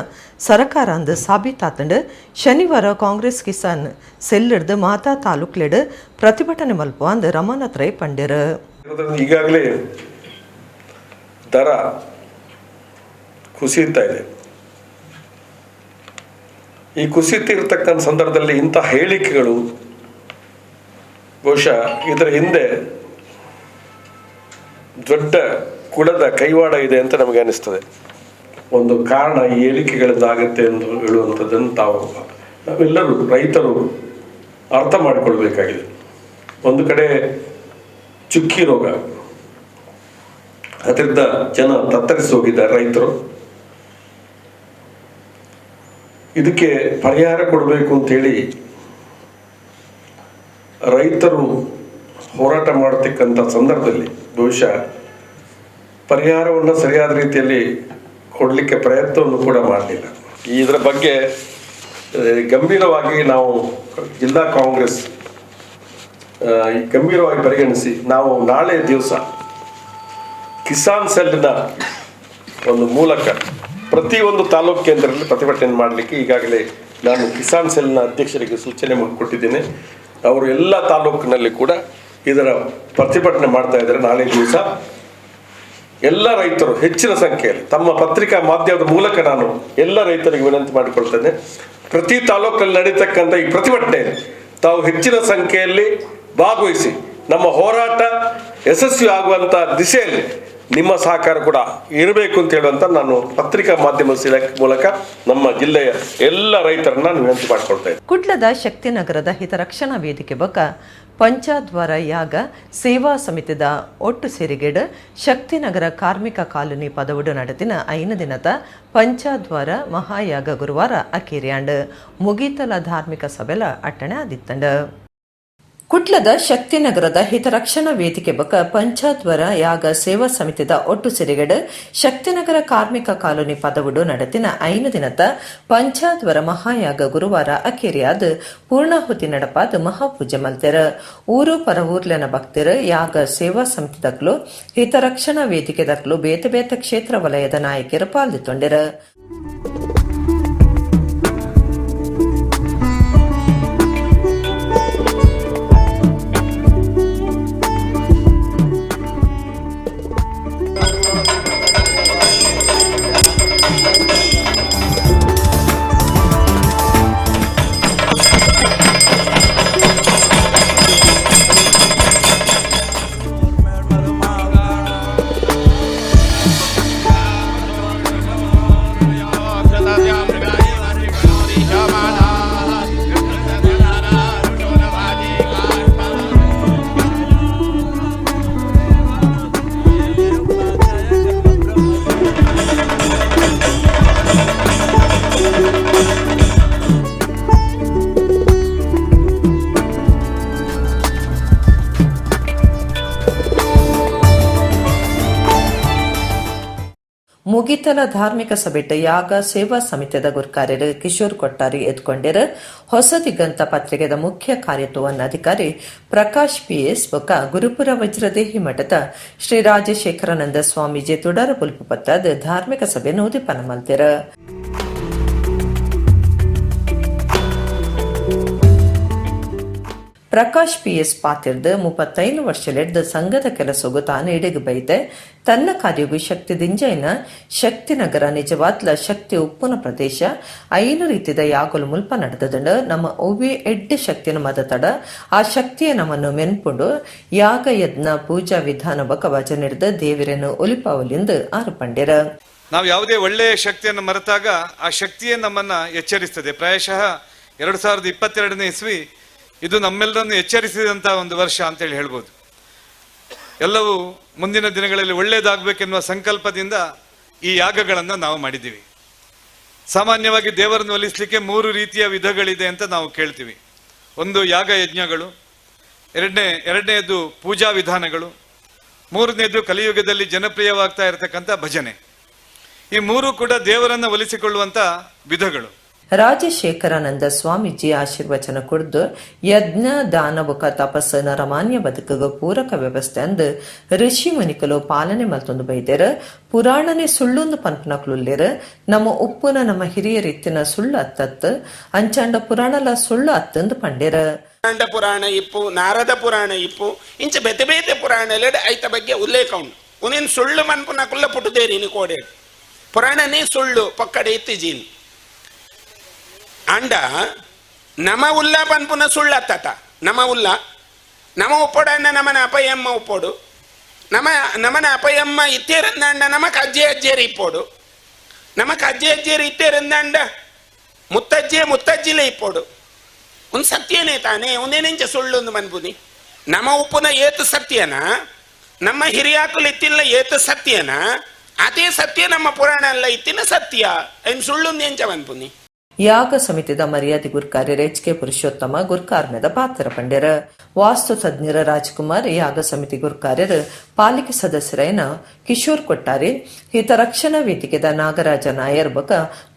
ಸರ್ಕಾರ ಅಂದು ಸಾಬೀತಾತಂಡು. ಶನಿವಾರ ಕಾಂಗ್ರೆಸ್ ಕಿಸಾನ್ ಸೆಲ್ ಹಿಡ್ದು ಮಾತಾ ತಾಲೂಕ್ಲೆಡ್ ಪ್ರತಿಭಟನೆ ಮಲ್ಪ ಅಂದ್ ರಮಾನಾಥ್ ರೈ ಪಂಡೆರ್. ಈಗಾಗಲೇ ದರ ಕುಸಿಯುತ್ತಾ ಇದೆ. ಈ ಕುಸಿಯುತ್ತಿರತಕ್ಕಂಥ ಸಂದರ್ಭದಲ್ಲಿ ಇಂಥ ಹೇಳಿಕೆಗಳು, ಬಹುಶಃ ಇದರ ಹಿಂದೆ ದೊಡ್ಡ ಕುಳದ ಕೈವಾಡ ಇದೆ ಅಂತ ನಮಗೆ ಅನಿಸ್ತದೆ. ಒಂದು ಕಾರಣ ಈ ಹೇಳಿಕೆಗಳಿಂದ ಆಗುತ್ತೆ ಎಂದು ಹೇಳುವಂಥದ್ದನ್ನು ತಾವು ನಾವೆಲ್ಲರೂ ರೈತರು ಅರ್ಥ ಮಾಡಿಕೊಳ್ಬೇಕಾಗಿದೆ. ಒಂದು ಕಡೆ ಚುಕ್ಕಿ ರೋಗ, ಅದರಿಂದ ಜನ ತತ್ತರಿಸಿ ಹೋಗಿದ್ದಾರೆ ರೈತರು. ಇದಕ್ಕೆ ಪರಿಹಾರ ಕೊಡಬೇಕು ಅಂತೇಳಿ ರೈತರು ಹೋರಾಟ ಮಾಡತಕ್ಕಂಥ ಸಂದರ್ಭದಲ್ಲಿ ಬಹುಶಃ ಪರಿಹಾರವನ್ನು ಸರಿಯಾದ ರೀತಿಯಲ್ಲಿ ಕೊಡಲಿಕ್ಕೆ ಪ್ರಯತ್ನವನ್ನು ಕೂಡ ಮಾಡಲಿಲ್ಲ. ಇದರ ಬಗ್ಗೆ ಗಂಭೀರವಾಗಿ ನಾವು ಜಿಲ್ಲಾ ಕಾಂಗ್ರೆಸ್ ಗಂಭೀರವಾಗಿ ಪರಿಗಣಿಸಿ, ನಾವು ನಾಳೆ ದಿವಸ ಕಿಸಾನ್ ಸೆಲ್ನ ಒಂದು ಮೂಲಕ ಪ್ರತಿಯೊಂದು ತಾಲೂಕು ಕೇಂದ್ರದಲ್ಲಿ ಪ್ರತಿಭಟನೆ ಮಾಡಲಿಕ್ಕೆ ಈಗಾಗಲೇ ನಾನು ಕಿಸಾನ್ ಸೆಲ್ನ ಅಧ್ಯಕ್ಷರಿಗೆ ಸೂಚನೆ ಕೊಟ್ಟಿದ್ದೇನೆ. ಅವರು ಎಲ್ಲ ತಾಲೂಕಿನಲ್ಲಿ ಕೂಡ ಇದರ ಪ್ರತಿಭಟನೆ ಮಾಡ್ತಾ ಇದ್ದಾರೆ. ನಾಳೆ ದಿವಸ ಎಲ್ಲ ರೈತರು ಹೆಚ್ಚಿನ ಸಂಖ್ಯೆಯಲ್ಲಿ, ತಮ್ಮ ಪತ್ರಿಕಾ ಮಾಧ್ಯಮದ ಮೂಲಕ ನಾನು ಎಲ್ಲ ರೈತರಿಗೆ ವಿನಂತಿ ಮಾಡಿಕೊಳ್ತೇನೆ, ಪ್ರತಿ ತಾಲೂಕಲ್ಲಿ ನಡೀತಕ್ಕಂಥ ಈ ಪ್ರತಿಭಟನೆಯಲ್ಲಿ ತಾವು ಹೆಚ್ಚಿನ ಸಂಖ್ಯೆಯಲ್ಲಿ ಭಾಗವಹಿಸಿ, ನಮ್ಮ ಹೋರಾಟ ಯಶಸ್ವಿ ಆಗುವಂಥ ದಿಶೆಯಲ್ಲಿ ನಿಮ್ಮ ಸಹಕಾರ ಕೂಡ ಇರಬೇಕು ಅಂತ ಹೇಳುವಂತ ನಾನು ಪತ್ರಿಕಾ ಮಾಧ್ಯಮ ಇಲಾಖೆ ಮೂಲಕ ನಮ್ಮ ಜಿಲ್ಲೆಯ ಎಲ್ಲ ರೈತರನ್ನ ನಾನು ವಿನಂತಿ ಮಾಡಿಕೊಳ್ತಾ ಇದ್ದೇನೆ. ಕುಡ್ಲದ ಶಕ್ತಿನಗರದ ಹಿತರಕ್ಷಣಾ ವೇದಿಕೆ ಬೊಕ್ಕ ಪಂಚಾದ್ವಾರ ಯಾಗ ಸೇವಾ ಸಮಿತಿದ ಒಟ್ಟು ಸೇರಿಗೆಡ್ ಶಕ್ತಿನಗರ ಕಾರ್ಮಿಕ ಕಾಲೋನಿ ಪದವುಡು ನಡೆತಿನ 5 ದಿನದ ಪಂಚಾದ್ವಾರ ಮಹಾಯಾಗ ಗುರುವಾರ ಅಕೇರಿಯಾಂಡ್ ಮುಗೀತಲ ಧಾರ್ಮಿಕ ಸಭೆಲ ಅಟ್ಟಣೆ ಆದಿತ್ತಂಡ. ಕುಟ್ಲದ ಶಕ್ತಿನಗರದ ಹಿತರಕ್ಷಣಾ ವೇದಿಕೆ ಬೊಕ್ಕ ಪಂಚಾದ್ವರ ಯಾಗ ಸೇವಾ ಸಮಿತಿದ ಒಟ್ಟು ಸಿರಿಗಡ್ ಶಕ್ತಿನಗರ ಕಾರ್ಮಿಕ ಕಾಲೋನಿ ಪದವುಡು ನಡೆತಿನ 5 ದಿನದ ಪಂಚಾದ್ವರ ಮಹಾಯಾಗ ಗುರುವಾರ ಅಕೇರಿಯಾದ ಪೂರ್ಣಾಹುತಿ ನಡಪಾದ ಮಹಾಪೂಜೆ ಮಲ್ತೆರ. ಊರು ಪರವೂರ್ಲೆನ ಭಕ್ತರು ಯಾಗ ಸೇವಾ ಸಮಿತಿದಕ್ಲು ಹಿತರಕ್ಷಣಾ ವೇದಿಕೆದಕ್ಲು ಬೇತೆ ಬೇತೆ ಕ್ಷೇತ್ರ ವಲಯದ ನಾಯಕರು ಪಾಲ್ದಿತ್ತೊಂಡೆರ. ಮುಗಿತಲ ಧಾರ್ಮಿಕ ಸಭೆಟ್ ಯಾಗ ಸೇವಾ ಸಮಿತಿದ ಗುರ್ಕಾರ್ಯರು ಕಿಶೋರ್ ಕೊಟ್ಟಾರಿ ಎದ್ಕೊಂಡಿರು. ಹೊಸ ದಿಗಂತ ಪತ್ರಿಕೆದ ಮುಖ್ಯ ಕಾರ್ಯತ್ವವನ್ನ ಅಧಿಕಾರಿ ಪ್ರಕಾಶ್ ಪಿಎಸ್ ಬೊಕ್ಕ ಗುರುಪುರ ವಜ್ರದೇಹಿ ಮಠದ ಶ್ರೀ ರಾಜಶೇಖರಾನಂದ ಸ್ವಾಮೀಜಿ ತುಡರ ಪುಲ್ಪು ಪತ್ತಾದ ಧಾರ್ಮಿಕ ಸಭೆ ಉದಿಪನ ಮಲ್ತೆರ್. ಪ್ರಕಾಶ್ ಪಿಎಸ್ ಪಾತಿರ್ದ್ 35 ವರ್ಷಲೆಡ್ದ್ ಸಂಘದ ಕೆಲಸಗು ತಾನು ಇಡೆಗ್ ಬೈದೆ. ತನ್ನ ಕಾರ್ಯಗು ಶಕ್ತಿ ದಿಂಜೈನ ಶಕ್ತಿನಗರ ನಿಜವಾದ್ಲ ಶಕ್ತಿ ಉಪ್ಪುನ ಪ್ರದೇಶ. ಐನು ರೀತಿದ ಯಾಗಲು ಮುಲ್ಪ ನಡೆದದಂಡು. ನಮ್ಮ ಒವ್ವೆ ಎಡ್ಡೆ ಶಕ್ತಿನ ಮದತಡ ಆ ಶಕ್ತಿಯ ನಮ್ಮನ್ನು ಮೆನ್ಪುಂಡು. ಯಾಗ ಯಜ್ಞ ಪೂಜಾ ವಿಧಾನ ಬಕ ವಚನಿಡ್ದು ದೇವರನ್ನು ಒಲಿಪಾವಲಿಂದು ಆರು ಪಂಡ್ಯರ. ನಾವು ಯಾವುದೇ ಒಳ್ಳೆಯ ಶಕ್ತಿಯನ್ನು ಮರೆತಾಗ ಆ ಶಕ್ತಿಯೇ ನಮ್ಮನ್ನ ಎಚ್ಚರಿಸ್ತದೆ. ಪ್ರಾಯಶಃ 2022ನೇ ಇಸ್ವಿ ಇದು ನಮ್ಮೆಲ್ಲರನ್ನು ಎಚ್ಚರಿಸಿದಂಥ ಒಂದು ವರ್ಷ ಅಂತೇಳಿ ಹೇಳ್ಬೋದು. ಎಲ್ಲವೂ ಮುಂದಿನ ದಿನಗಳಲ್ಲಿ ಒಳ್ಳೆಯದಾಗಬೇಕೆನ್ನುವ ಸಂಕಲ್ಪದಿಂದ ಈ ಯಾಗಗಳನ್ನು ನಾವು ಮಾಡಿದ್ದೀವಿ. ಸಾಮಾನ್ಯವಾಗಿ ದೇವರನ್ನು ಒಲಿಸಲಿಕ್ಕೆ 3 ರೀತಿಯ ವಿಧಗಳಿದೆ ಅಂತ ನಾವು ಕೇಳ್ತೀವಿ. ಒಂದು ಯಾಗ ಯಜ್ಞಗಳು, ಎರಡನೆಯದು ಪೂಜಾ ವಿಧಾನಗಳು, ಮೂರನೆಯದು ಕಲಿಯುಗದಲ್ಲಿ ಜನಪ್ರಿಯವಾಗ್ತಾ ಇರತಕ್ಕಂಥ ಭಜನೆ. ಈ 3 ಕೂಡ ದೇವರನ್ನು ಒಲಿಸಿಕೊಳ್ಳುವಂಥ ವಿಧಗಳು. ರಾಜಶೇಖರಾನಂದ ಸ್ವಾಮೀಜಿ ಆಶೀರ್ವಚನ ಕೊಡ್ದು ಯಜ್ಞ ದಾನ ಬೊಕ ತಪಸ್ಸು ನರಮಾನ್ಯ ಬದುಕುಗ ಪೂರಕ ವ್ಯವಸ್ಥೆ ಅಂದ್ ಋಷಿ ಮುನಿಕಲು ಪಾಲನೆ ಮಲ್ತೊಂದು ಬೈದೆರ್. ಪುರಾಣನೆ ಸುಳ್ಳೊಂದು ಪನ್ಪುನಕ್ಲುಲ್ಲೆರ್. ನಮ್ಮ ಉಪ್ಪುನ ನಮ್ಮ ಹಿರಿಯರಿತ್ತಿನ ಸುಳ್ಳು ಅತ್ತತ್ತು ಅಂಚಾಂಡ ಪುರಾಣಲ ಸುಳ್ಳು ಅತ್ತಂದು ಪಂಡೆರ್. ಪುರಾಣ ಇಪ್ಪು, ನಾರದ ಪುರಾಣ ಇಪ್ಪು, ಇಂಚ ಬೇತೆ ಬೇತೆ ಪುರಾಣ ಐತ ಬಗ್ಗೆ ಉಲ್ಲೇಖ ಉಂಟು. ಉನೇನು ಸುಳ್ಳು ಮನ್ಪುನಕುಲ್ಲ ಪುಟ್ಟುದೇರಿ ಕೋಡೆ ಪುರಾಣನೇ ಸುಳ್ಳು ಪಕ್ಕಡೆ ಇತ್ತಿಜೀನ್ ಅಂಡ ನಮ ಉಲ್ಲ ಪನ್ಪುನ ಸುಳ್ಳತ್ತತ. ನಮ ಉಲ್ಲ ನಮ ಉಪ್ಪೊಡಣ್ಣ ನಮನ ಅಪಯಮ್ಮ ಉಪ್ಪೊಡು, ನಮ ನಮನ ಅಪಯಮ್ಮ ಇತ್ತೇರಂದಾಂಡ ನಮಕ್ ಅಜ್ಜೆ ಅಜ್ಜೇರಿ ಇಪ್ಪೊಡು, ನಮಕ್ ಅಜ್ಜೆ ಅಜ್ಜೇರಿ ಇತ್ತೇರಂದಾಂಡ ಮುತ್ತಜ್ಜೆ ಮುತ್ತಜ್ಜಿಲೆ ಇಪ್ಪೊಡು. ಒಂದು ಸತ್ಯನೇ ತಾನೇ, ಒಂದೇನೆಂಚ ಸುಳ್ಳು ಮನ್ಪುನಿ. ನಮ ಉಪ್ಪುನ ಏತು ಸತ್ಯನ, ನಮ್ಮ ಹಿರಿಯಾಕುಲು ಇತ್ತಿಲ್ಲ ಏತು ಸತ್ಯನ, ಅದೇ ಸತ್ಯ ನಮ್ಮ ಪುರಾಣ ಅಲ್ಲ ಇತ್ತಿನ ಸತ್ಯ ಏನು ಸುಳ್ಳು ಎಂಚ ಮನ್ಪುನಿ. ಯಾಗ ಸಮಿತಿದ ಮರ್ಯಾದೆ ಗುರ್ಕಾರ್ಯರ್ ಎಚ್ ಕೆ ಪುರುಷೋತ್ತಮ ಗುರ್ಕಾರ್ಮೆದ ಪಾತ್ರ ಪಂಡ್ಯರ. ವಾಸ್ತು ತಜ್ಞರ ರಾಜ್ಕುಮಾರ್, ಯಾಗ ಸಮಿತಿ ಗುರ್ಕಾರ್ಯರ್ ಪಾಲಿಕೆ ಸದಸ್ಯರೈನ ಕಿಶೋರ್ ಕೊಟ್ಟಾರಿ, ಹಿತರಕ್ಷಣಾ ವೇದಿಕೆದ ನಾಗರಾಜ ನಾಯರ್ ಬೊಕ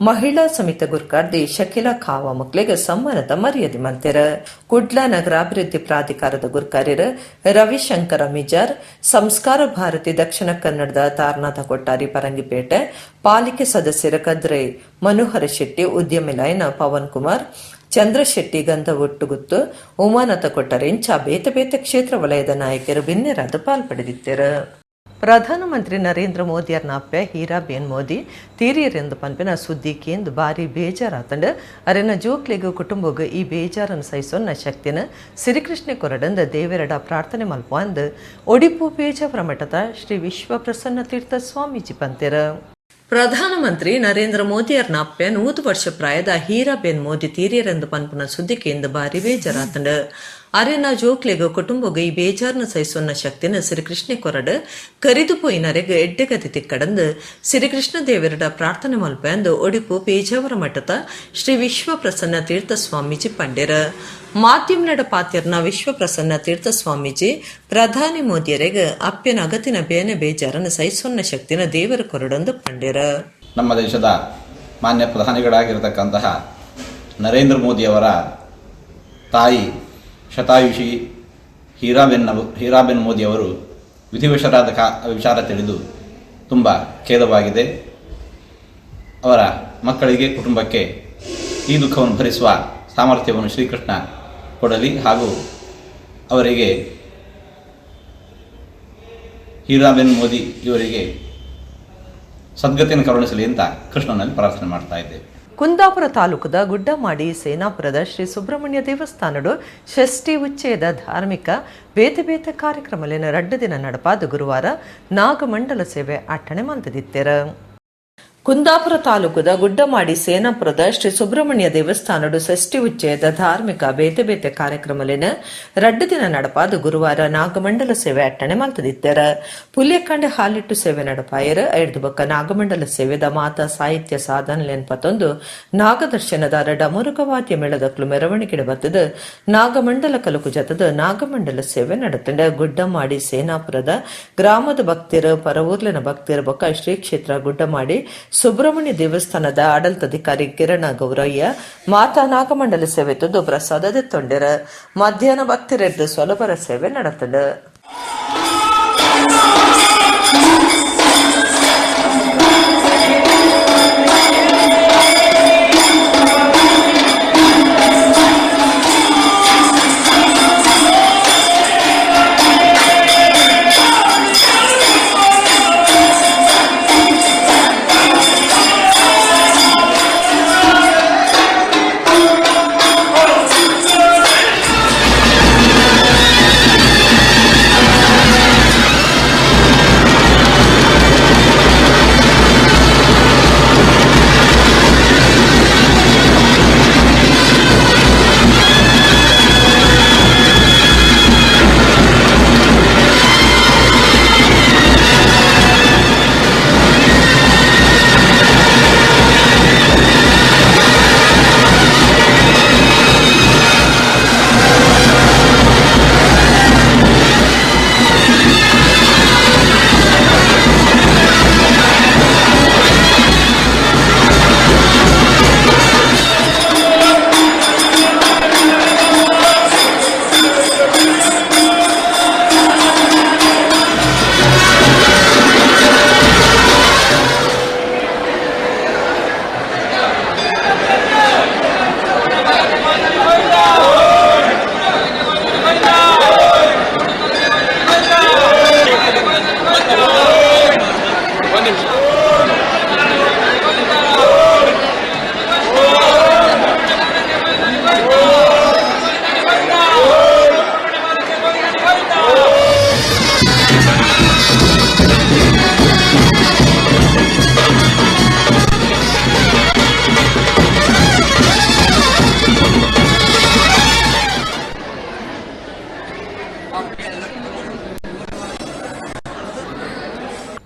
ಮಹಿಳಾ ಸಮಿತಿ ಗುರ್ಕಾರ್ದಿ ಶಕಿಲಾ ಖಾವ ಮಕ್ಳಿಗೆ ಸಮ್ಮಾನದ ಮರ್ಯಾದೆ ಮಲ್ತೆರ್. ಕುಡ್ಲ ನಗರಾಭಿವೃದ್ಧಿ ಪ್ರಾಧಿಕಾರದ ಗುರ್ಕಾರ್ಯರ್ ರವಿಶಂಕರ ಮಿಜಾರ್, ಸಂಸ್ಕಾರ ಭಾರತಿ ದಕ್ಷಿಣ ಕನ್ನಡದ ತಾರನಾಥ ಕೊಟ್ಟಾರಿ ಪರಂಗಿಪೇಟೆ, ಪಾಲಿಕೆ ಸದಸ್ಯರ ಕದ್ರೈ ಮನೋಹರ ಶೆಟ್ಟಿ, ಉದ್ಯಮಿ ಲೈನ ಪವನ್ ಕುಮಾರ್, ಚಂದ್ರಶೆಟ್ಟಿ ಗಂಧವೊಟ್ಟುಗುತ್ತು, ಉಮಾನಾಥ ಕೊಟ್ಟರೆ ಇಂಚ ಬೇತೆ ಬೇತೆ ಕ್ಷೇತ್ರ ವಲಯದ ನಾಯಕರು ಬಿನ್ನೆರಾದ ಪಾಲ್ಪಡೆದಿದ್ದರು. ಪ್ರಧಾನಮಂತ್ರಿ ನರೇಂದ್ರ ಮೋದಿಯರ್ನ ಅಪ್ಪೆ ಹೀರಾಬೇನ್ ಮೋದಿ ತೀರಿಯರೆಂದು ಪನ್ಪಿನ ಸುದ್ದಿ ಕೇಂದು ಬಾರಿ ಬೇಜಾರಾತಂಡು. ಅರೆನ ಜೋಕ್ಲೆಗು ಕುಟುಂಬಗ್ ಈ ಬೇಜಾರನ್ನು ಸಹಿಸೋನ್ನ ಶಕ್ತಿನ ಸಿರಿಕೃಷ್ಣ ಕೊರಡಂದ ದೇವರಡ ಪ್ರಾರ್ಥನೆ ಮಲ್ಪಂದು ಒಡಿಪು ಪೇಜಾವರ ಮಠದ ಶ್ರೀ ವಿಶ್ವಪ್ರಸನ್ನ ತೀರ್ಥ ಸ್ವಾಮೀಜಿ ಪಂತೆರ. ಪ್ರಧಾನಮಂತ್ರಿ ನರೇಂದ್ರ ಮೋದಿಯರ್ನ ಅಪ್ಪೆ 100 ವರ್ಷ ಪ್ರಾಯದ ಹೀರಾಬೇನ್ ಮೋದಿ ತೀರಿಯರೆಂದು ಪನ್ಪುನ ಸುದ್ದಿಕೆಂದು ಬಾರಿ ಬೇಜಾರಾತಂಡು. ಅರೆನ ಜೋಕ್ಲೆಗ್ ಕುಟುಂಬಗ್ ಈ ಬೇಜಾರ್ನ ಸಹಿಸೊನ್ನ ಶಕ್ತಿನ ಶ್ರೀಕೃಷ್ಣ ಕೊರಡ್ ಕರಿದು ಪೋಯಿನರೆಗ್ ಎಡ್ಡೆಗತಿ ತಿಕ್ಕಡಂದು ಶ್ರೀಕೃಷ್ಣ ದೇವರಡ ಪ್ರಾರ್ಥನೆ ಮಲ್ಪೆಂದು ಒಡಿಪು ಪೇಜಾವರ ಮಠದ ಶ್ರೀ ವಿಶ್ವಪ್ರಸನ್ನ ತೀರ್ಥ ಸ್ವಾಮೀಜಿ ಪಂಡೆರ್. ಮಾಧ್ಯಮನಡ ಪಾತಿರ್ನ ವಿಶ್ವಪ್ರಸನ್ನ ತೀರ್ಥ ಸ್ವಾಮೀಜಿ ಪ್ರಧಾನಿ ಮೋದಿಯರೆಗ್ ಅಪ್ಪ್ಯನ ಅಗತಿನ ಬೇನೆ ಬೇಜಾರನ್ನು ಸಹಿಸೊನ್ನ ಶಕ್ತಿನ ದೇವರ ಕೊರಡಂದು ಪಂಡೆರ್. ನಮ್ಮ ದೇಶದ ಮಾನ್ಯ ಪ್ರಧಾನಿಗಳಾಗಿರತಕ್ಕಂತಹ ನರೇಂದ್ರ ಮೋದಿಯವರ ತಾಯಿ ಶತಾಯುಷಿ ಹೀರಾಬೆನ್ ಮೋದಿಯವರು ವಿಧಿವಶರಾದ ವಿಚಾರ ತಿಳಿದು ತುಂಬ ಖೇದವಾಗಿದೆ. ಅವರ ಮಕ್ಕಳಿಗೆ, ಕುಟುಂಬಕ್ಕೆ ಈ ದುಃಖವನ್ನು ಭರಿಸುವ ಸಾಮರ್ಥ್ಯವನ್ನು ಶ್ರೀಕೃಷ್ಣ ಕೊಡಲಿ ಹಾಗೂ ಅವರಿಗೆ ಹೀರಾಬೆನ್ ಮೋದಿ ಇವರಿಗೆ ಸದ್ಗತಿಯನ್ನು ಕರುಣಿಸಲಿ ಅಂತ ಕೃಷ್ಣನಲ್ಲಿ ಪ್ರಾರ್ಥನೆ ಮಾಡ್ತಾ ಇದ್ದೇವೆ. ಕುಂದಾಪುರ ತಾಲೂಕದ ಗುಡ್ಡಮಾಡಿ ಸೇನಾಪುರದ ಶ್ರೀ ಸುಬ್ರಹ್ಮಣ್ಯ ದೇವಸ್ಥಾನಡು ಷಷ್ಠಿ ಉಚ್ಚಯದ ಧಾರ್ಮಿಕ ಬೇತೆ ಬೇತೆ ಕಾರ್ಯಕ್ರಮಲಿನ ರಡ್ಡು ದಿನ ನಡಪಾದ ಗುರುವಾರ ನಾಗಮಂಡಲ ಸೇವೆ ಅಟ್ಟಣೆ ಮಲ್ತದಿತ್ತೆರ. ಕುಂದಾಪುರ ತಾಲೂಕದ ಗುಡ್ಡಮಾಡಿ ಸೇನಾಪುರದ ಶ್ರೀ ಸುಬ್ರಹ್ಮಣ್ಯ ದೇವಸ್ಥಾನಡು ಷಷ್ಠಿ ಉಚ್ಚಯದ ಧಾರ್ಮಿಕ ಬೇತೆ ಬೇತೆ ಕಾರ್ಯಕ್ರಮಲಿನ ರಡ್ಡು ದಿನ ನಡಪಾದ ಗುರುವಾರ ನಾಗಮಂಡಲ ಸೇವೆ ಅಟ್ಟಣೆ ಮಲ್ತದಿತ್ತೆರ. ಪುಲ್ಯಕಾಂಡೆ ಹಾಲಿಟ್ಟು ಸೇವೆ ನಡಪಾಯರ. ಐದು ಬಕ್ಕ ನಾಗಮಂಡಲ ಸೇವೆದ ಮಾತಾ ಸಾಹಿತ್ಯ ಸಾಧನಲೆನ್ ಪತ್ತೊಂದು ನಾಗದರ್ಶನದ ಡಮರುಕವಾದ್ಯ ಮೇಳದಕ್ಲು ಮೆರವಣಿಗೆ ಬತ್ತದ ನಾಗಮಂಡಲ ಕಲುಕು ಜತದ ನಾಗಮಂಡಲ ಸೇವೆ ನಡತಂಡ. ಗುಡ್ಡಮಾಡಿ ಸೇನಾಪುರದ ಗ್ರಾಮದ ಭಕ್ತಿರು, ಪರವೂರ್ಲಿನ ಭಕ್ತಿರು ಬೊಕ್ಕ ಶ್ರೀ ಕ್ಷೇತ್ರ ಗುಡ್ಡಮಾಡಿ ಸುಬ್ರಹ್ಮಣ್ಯ ದೇವಸ್ಥಾನದ ಆಡಳಿತಾಧಿಕಾರಿ ಕಿರಣ ಗೌರಯ್ಯ ಮಾತಾ ನಾಗಮಂಡಲ ಸೇವೆ ತಂದು ಪ್ರಸಾದ ತೊಂಡೆರ. ಮಧ್ಯಾಹ್ನ ಭಕ್ತರೆದ್ದು ಸೊಲಬರ ಸೇವೆ ನಡೆತದೆ.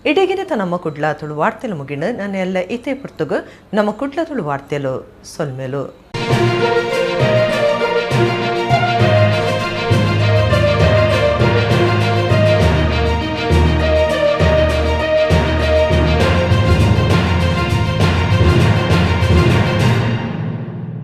ಇಡೀಗಿನ ನಮ್ಮ ಕುಡ್ಲ ತುಳು ವಾರ್ತೆಲು ಮುಗಿಣ ನನ್ನ ಎಲ್ಲ ಇತೇ ಪುರ್ತುಗು ನಮ್ಮ ಕುಡ್ಲ ತುಳು ವಾರ್ತೆಲು ಸೊಲ್ಮೇಲು.